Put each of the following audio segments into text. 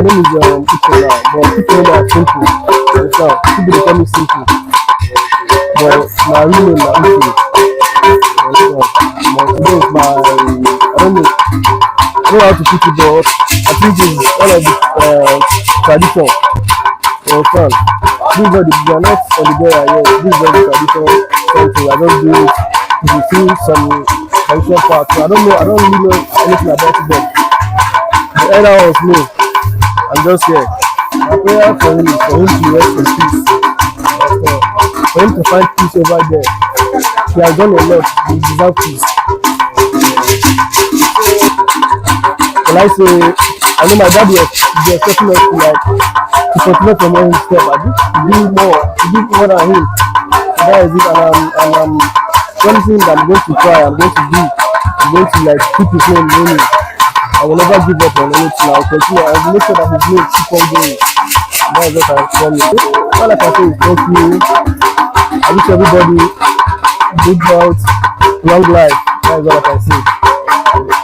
name is Uchenna, but people know me as Simple. You understand? People dey call me Simple, but my real name na Uche. You understand? But today is my, I don't know how to put it, but I think it's one of the tradition. You understand? This is not the, we are not on the burial yet. This is not the tradition something. We are just doing it to fulfill some tradition part. So I don't know, I don't really know anything about it, but the elder ones know. I'm just here. My prayer for him is for him to rest in peace. Understand? For him to find peace over there. He has done a lot. He deserves peace. Well, I say, I know my dad was expecting us to like to continue from where he stopped. I to do more, to do more than him. So that is it, and I'm promising that I'm going to try. I'm going to do. I'm going to like keep his name running. I will never give up on anything. I will continue. I will make sure that his name keep on going. That is what I promise. All I can say is thank you. I wish everybody good health, long life. That is all I can say.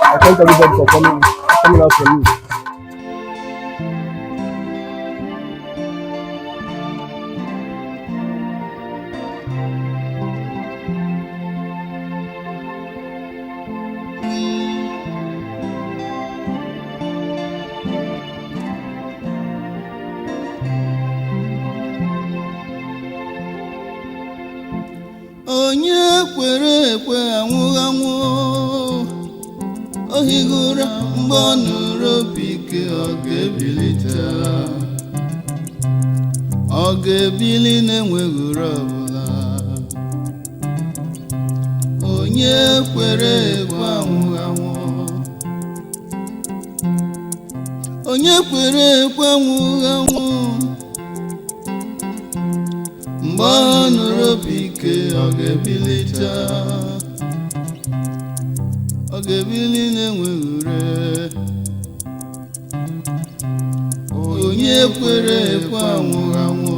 I thank everybody for coming out for me. Onye kwere ekwe anwụghị anwụ, o highị ụra, mgbe ọ nụrụ opi ike, ọ ga-ebilite, ọ ga-ebili na-enweghị ụra ọbụla. Onye kwere ekwe anwụghị anwụ, onye kwere ekwe anwụghị anwụ, mgbe ọ nụrụ opi ike, ọ ga-ebilite, ọ ga-ebili na-enweghị ure. Onye kwere ekwe anwụghị anwụ.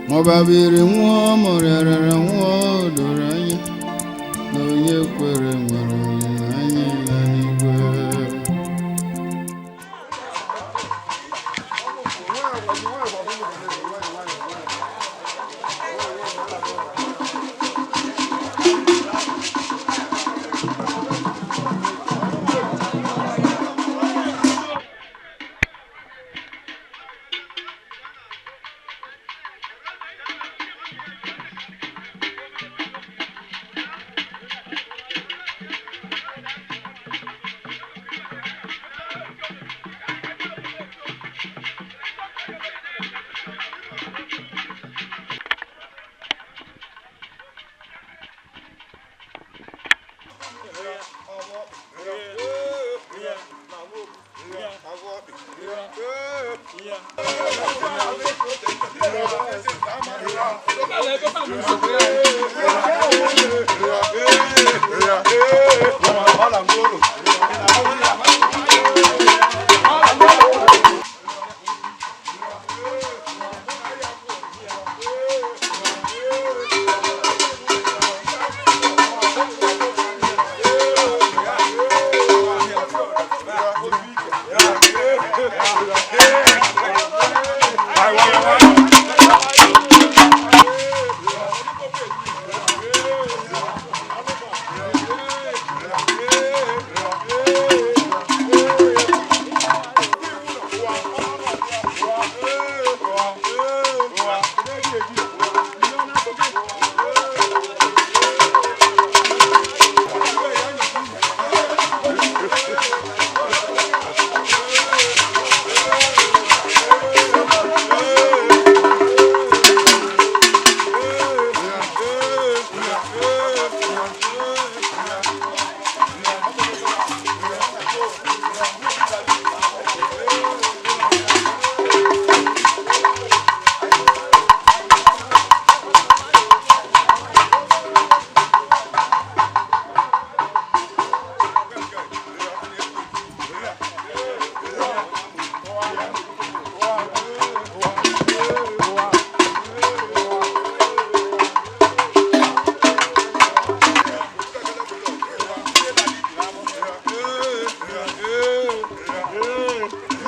Ma ọ babiri nwụọ, ma ọ rịarara nwụọ, o doro anya na onye kwere nwere olileanya ịla n'igwe.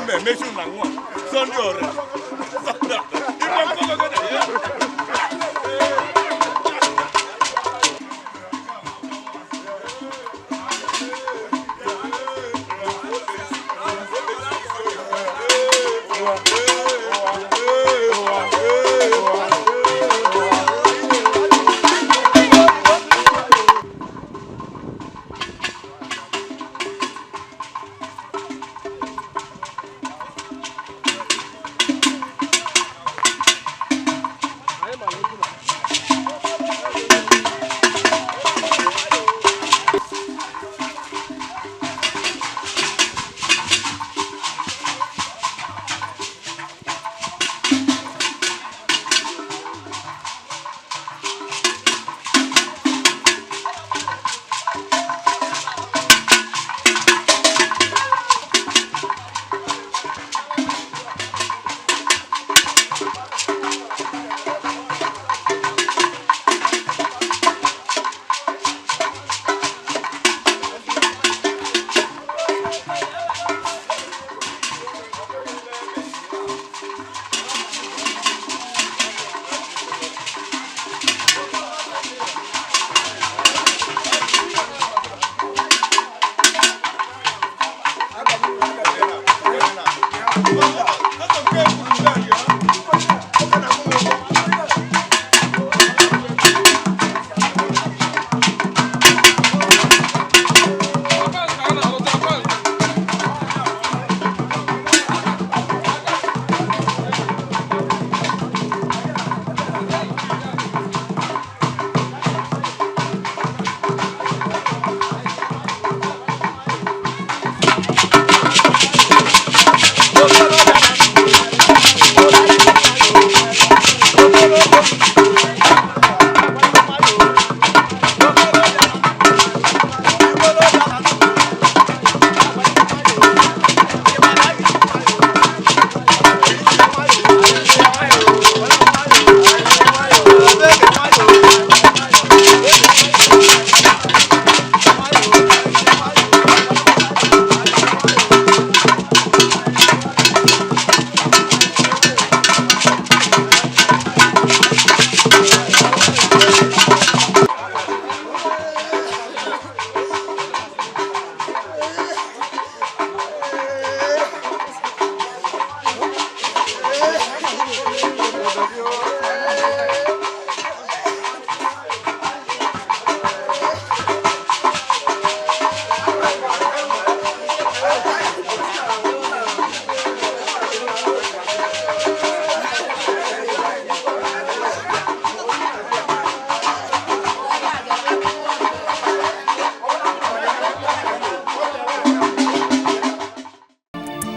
Mmemechu na nwa Sunday ọrẹ Sunday ọrẹ.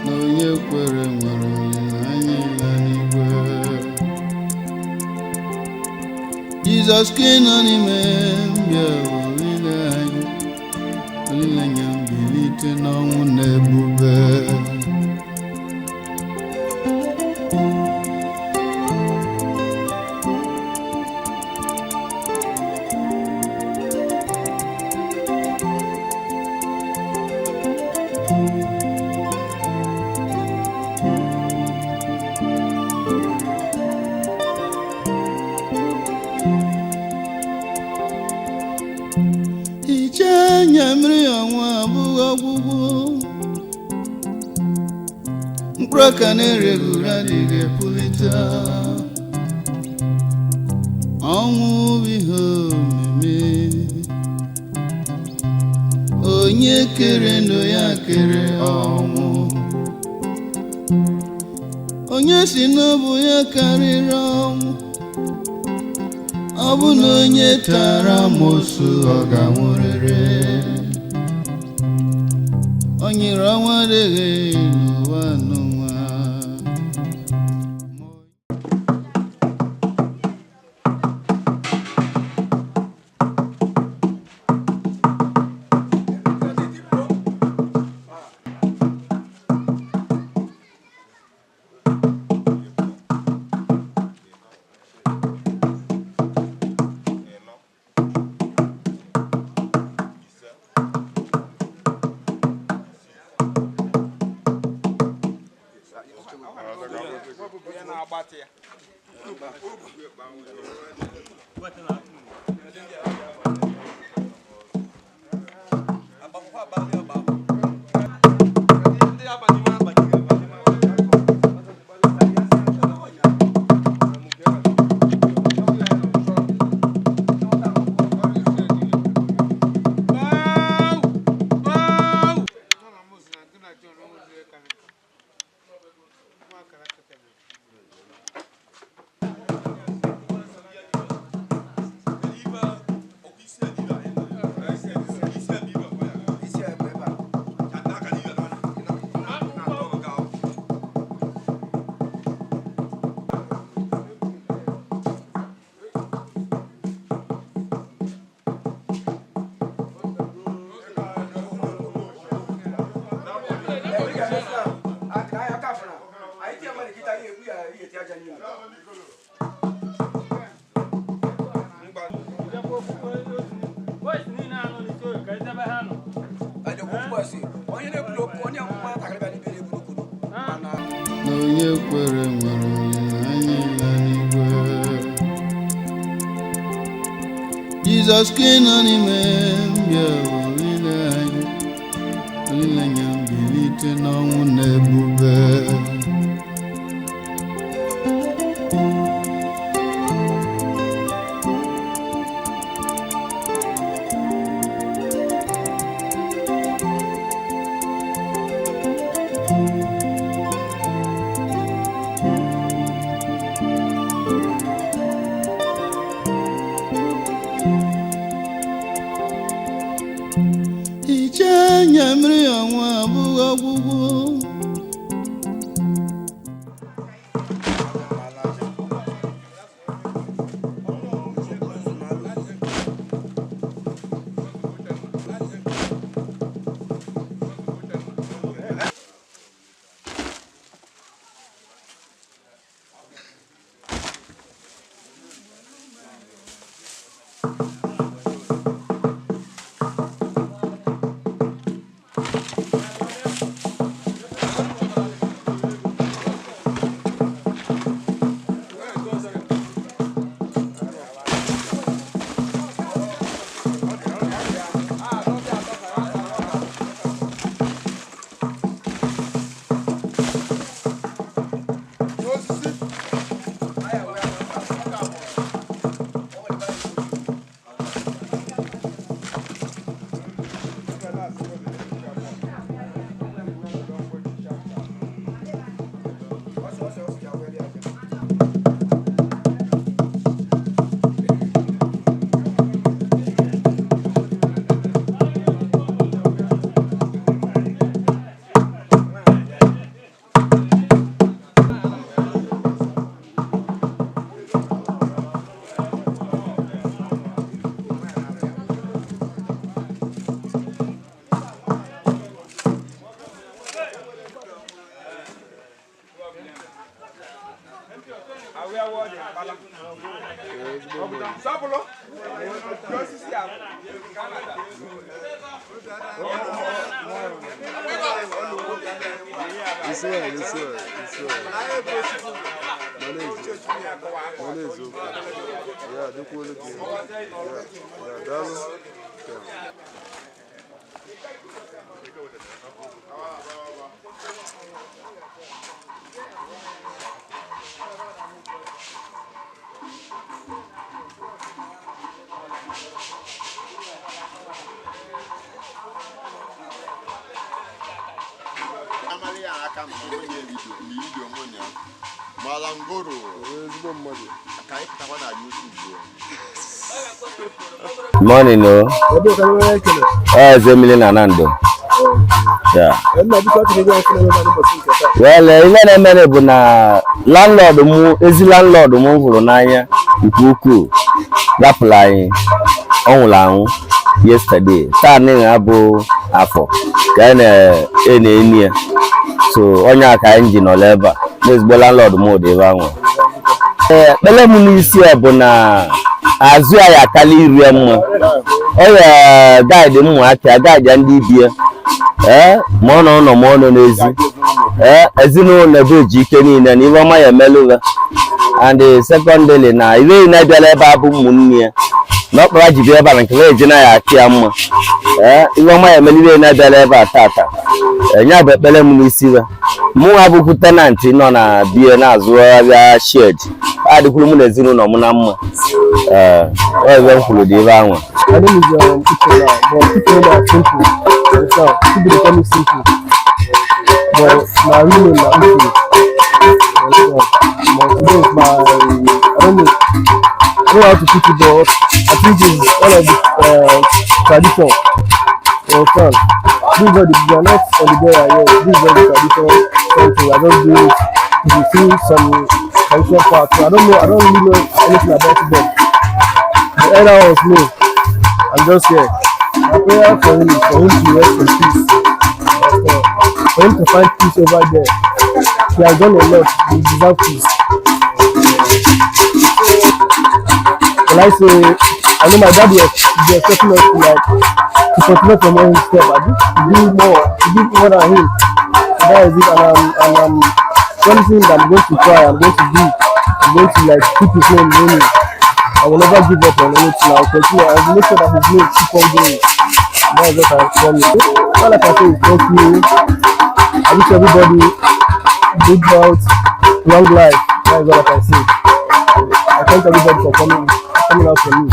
Na onye kwere nwere olileanya ịla n'igwe. Jizọs ka ị nọ n'ime mbịa olileanya, olileanya mbilite n'ọnwụ na ebube. Hichaa anya mmiri ọnwa abụghị ọgwụgwụ, mkpụrụ ọka na-ereghị ure adịghị epulite. Ọnwụ bụ ihe omimi, onye kere ndụ ya kere ọnwụ, onye si n'ọbụ ya karịrị ọnwụ. Ọ bụ na onye tara amosu ọ ga-anwụrịrị. O nyere ọnwa adịghị n'ụwa n'ụwa. Na onye kwere nwere olileanya ịla n'igwe. Jizọs ka ị nọ n'ime mbịa olileanya, olileanya mbilite n'ọnwụ na ebube. Iche anya mmiri ọnwa abụghị ọgwụgwụ. It's well, it's well, it's well. Manage, manage, okay. Yeah, dịkwa olu gị. Yeah, yeah, daalụ. Yeah. Amali ya aka ma onye vidio mgbe vidio nwe ya Malangoro Ezigbo mmadụ. Ka anyị pụtakwa na YouTube. Morning, no. Ebe ka onye ekele. Eze mmiri na Nando. Yeah. Nna, biko, achọrọ ịgwa anyị na n'ụbọchị nke taa. Well, ihe na-emere bụ na landlord mụ, ezi landlord mụ hụrụ n'anya nke ukwuu, rapụrụ anyị, ọ nwụrụ anwụ yesterday. Taa n'ihi abụ afọ ka anyị na-eni ya. So onye a ka anyị ji nọrọ ebe a. Na ezigbo landlord mụ dị ebe ahụ. Ee, ekpere m n'isi ya bụ na azụ ya ya akala iru ya mma. Ọ ya guide ụmụaka, guide ndị ibie. Ee, ma ọ nọ ụlọ ma ọ nọ n'ezi. Ee, ezinụlọ bụ Ejike niile na ife ọma ya emelụva. And secondly, na ife niile bịara ebe a bụ ụmụnne ya na ọkpara ji bịa ebe a na nke eji na ya achị ya mma. Ee, ife ọma ya emelu ife niile bịara ebe a tata. Nya bụ ekpere m n'isi ya. Mụnwa bụkwu tenant nọ na bie na-azụ ahịa shed, adịkwuru mụ na ezinụlọ m na mma. Ee, ọ ebe m kwuru dị ebe ahụ. My name is Uchenna, but people know me as Simple. You understand? People dey call me Simple, but my real name na Uche. You understand? But today is my, I don't know, I don't know how to put it, but I think it's all of the tradition. You understand? This is what the, we are not on the burial yet. This is what the tradition something. We are just doing it to fulfill some traditional part. So I don't know, I don't really know anything about it, but the elder ones know. I'm just here. My prayer for him is for him to rest in peace. For him to find peace over there. He has done a lot. He deserves peace. Well, I say, I know my daddy was expecting us to like to continue from where he stopped. I to do more, to do more than him. So that is it, and I'm promising that I'm going to try. I'm going to do. I'm going to like keep his name running. I will never give up on anything. I will continue. I will make sure that his name keep on going. That is what I promise. All I can say is thank you. I wish everybody good health, long life. That is all I can say. I thank everybody for coming out for me.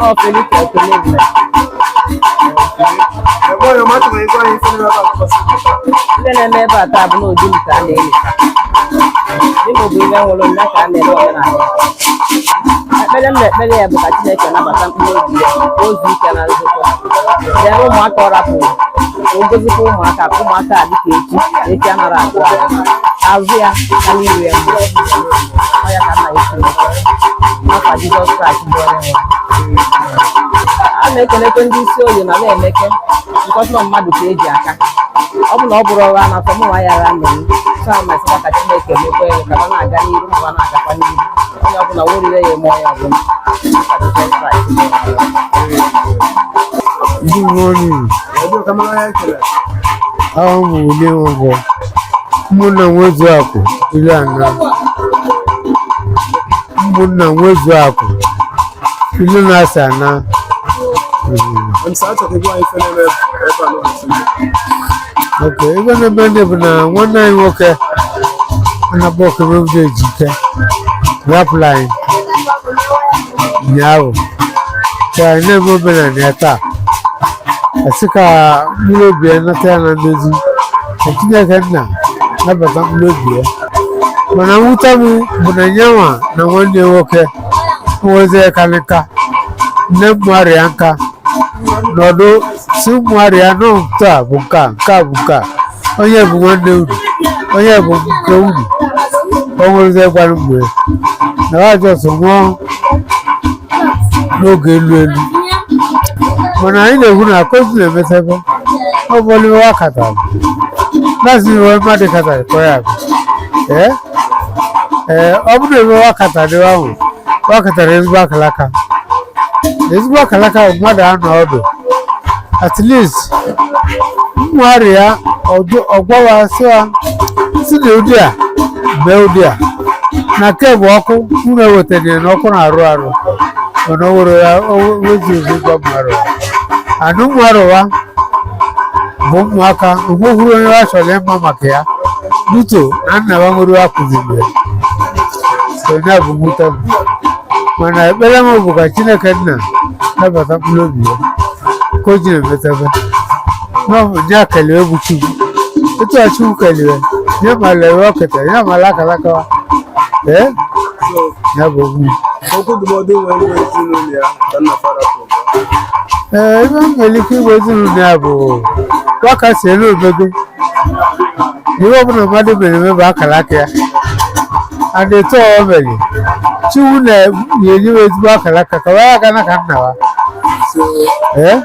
Ọ Felix Ekelebe. Ndị na-eme ebe a taa bụ n'ụdị m ka a na-eli. Di m bụ ibe nwụrụ nne ka a na-eme omenala. Ekpere m na-ekpere ya bụ ka Chineke nabata mkpụrụ obi ya, ka o zuo ike na nzukọ. Dere ụmụaka ọ rapụrụ, ka o gozikwa ụmụaka, ka ụmụaka a dịka echi, na echi anara agụ agụ. Azụ ya ka n'iru ya mma. Ọ ya ka nna ya Chineke. N'afa Jizọs Kraịst bụ onye nwe. A na-ekelekwe ndị isi oyi na na-emeke nkọtụ mmadụ ka eji aka. Ọ bụ na ọ bụrụ ọrụ anatọ mụ nwa ya ara nọ m so a masịkwa ka Chineke mekwa ego ka ha na-aga n'iru ma ha na-agakwa n'iru. Onye ọbụla werire ya eme onye ọbụla. N'afa Jizọs Kraịst bụ onye nwe. Good morning. Ahụ m Ude Nwụgwọ. Ụmụnna nwezu akụ 40. Ụmụnna nwezu akụ 17 na. Ok, ebe na-eme ndị bụ na nwanne anyị nwoke a na-akpọ Okemefuna Ejike rapụrụ anyị ụnyaahụ. So anyị na-eme omenala ya taa. Asị ka mkpụrụ obi ya nata ya na ndozi, ka Chineke nna nabata mkpụrụ obi ya. Mana mwute m bụ na nyanwa na nwanne ya nwoke nwezie ka nka nne m nka nọdụ si ụmụarịa nọ nke a bụ nke a, nke a bụ nke a, onye bụ nwanne unu, onye bụ nke unu. O nwerezie gwara mgbe na ha just nwụọ n'oge elu elu. Mana anyị na-ekwu na akozi na-emetebe ọ bụla iwe katara na-asị iwe mmadụ katara ka ọ ya bụ ee ee ọ bụrụ ebe wa katara ahụ wa katara ezigbo akalaka, ezigbo akalaka bụ mmadụ anọ ọdụ, at least mmụgharị ya ọgwawa sịwa si na ụdị a mee ụdị a na nke bụ ọkụ unu ewetara ya na ọkụ na-arụ arụ. Mana o were ya wezu gwa mmadụ anụ mmadụ bụ ụmụaka onwekwuru onye ha chọrọ ịma maka ya duto na nna ha nwere akụziri ya. So ya bụ mwute m. Mana ekpere m bụ ka Chineke nna nabata mkpụrụ obi ya ka o ji na-emetebe ya kelee bụ Chukwu etu a Chukwu kelee ya ma lewe o ketara ya ma lakalakawa ee ya bụ okwu. Okwu ndụmọdụ nwere igwe ezinụlọ ya ka nna fara. Ee, ebe m nwere ike igwe ezinụlọ ya bụ wakasi elu omego ihe ọbụla mmadụ mere eme bụ akara aka ya and etu ọ mere Chukwu na-enye m ezigbo akara aka ka wa aga na ka nna wa ee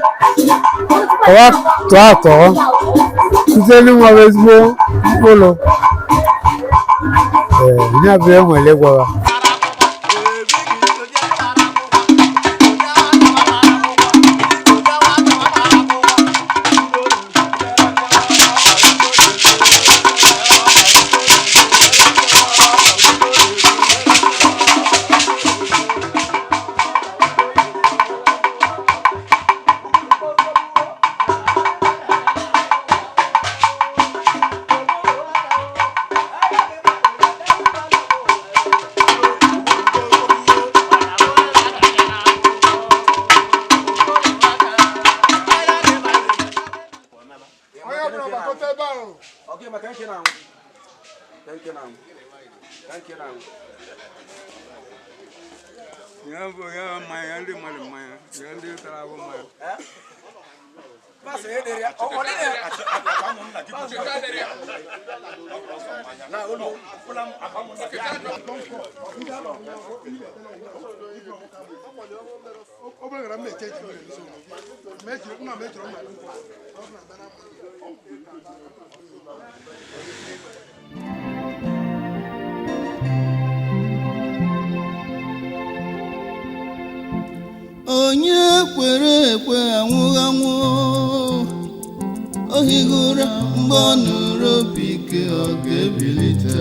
ka wa tọọ atọ site n'inwe ezigbo mkpụrụ. Ee, ya bụ ihe nwere ịgwawa. Onye kwere ekwe anwụghị anwụ, o highị ụra mgbe ọ nụrụ opi ike ọ ga-ebilite.